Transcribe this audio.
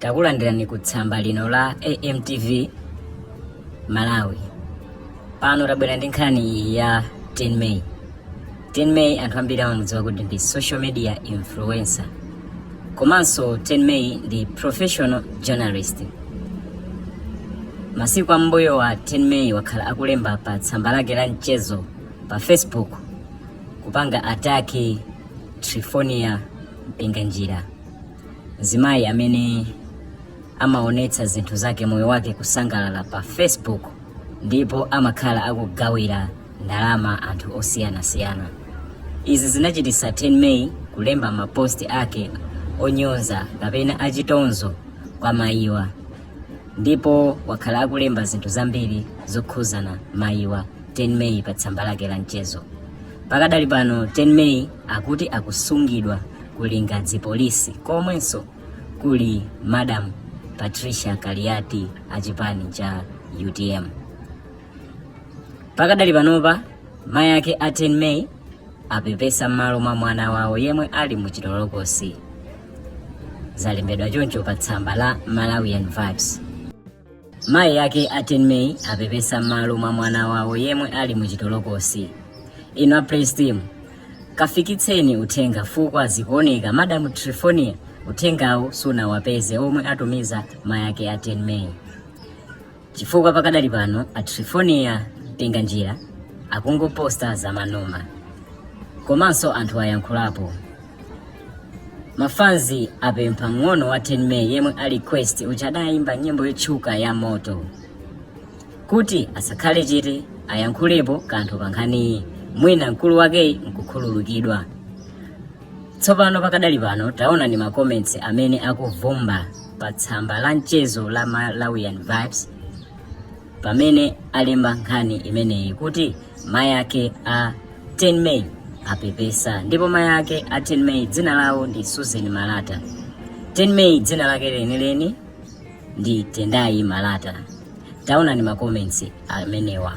Takulandirani ku tsamba lino la AMTV Malawi. Pano tabwera ndi nkhani iyi ya 10 May. 10 May anthu ambiri amamudziwa kuti ndi social media influencer. Komanso 10 May ndi professional journalist. Masiku am'mbuyowa 10 May wakhala akulemba pa tsamba lake la mchezo pa Facebook kupanga attack Trifonia Mpinganjira. Mzimayi amene amaonetsa zinthu zake moyo wake kusangalala pa Facebook ndipo amakhala akugawira ndalama anthu osiyanasiyana. Izi zinachititsa 10 May kulemba maposti ake onyoza kapena achitonzo kwa mayiwa ndipo wakhala akulemba zinthu zambiri zokhuzana mayiwa 10 May pa tsamba lake la mchezo. Pakadali pano 10 May akuti akusungidwa ku Lingadzi Police komwenso kuli Madam Patricia Kaliati achipani cha UTM. Pakadali panopa mayi ake a 10 May apepesa m'malo mwa mwana wawo yemwe ali mu chitolokosi. Zalembedwa choncho pa tsamba la Malawian Vibes. Mayi ake a 10 May apepesa m'malo mwa mwana wawo yemwe ali mu chitolokosi. Inu a press team, kafikitseni uthenga fukwa zikuoneka Madam Trifonia uthengawu sunawapeze omwe atumiza mayi ake a 10 May. Chifukwa pakadali pano a Trifonia Mpinganjira akungoposta zamanoma. Komanso anthu ayankhulapo. Mafanzi apempha mng'ono wa 10 May yemwe ali Quest uja adayimba nyimbo yotchuka ya moto kuti asakhale chete ayankhulepo kanthu pa nkhaniyi mwina mkulu wakeyi nkukhululukidwa. Tsopano pakadali pano taonani ma comments amene akuvumba pa tsamba la mchezo la Malawian Vibes pamene alemba nkhani imeneyi kuti mayi ake a 10 May apepesa ndipo mayi ake a 10 May dzina lawo ndi Susan Malata. 10 May dzina lake lenileni ndi Tendai Malata. Taonani ma comments amenewa.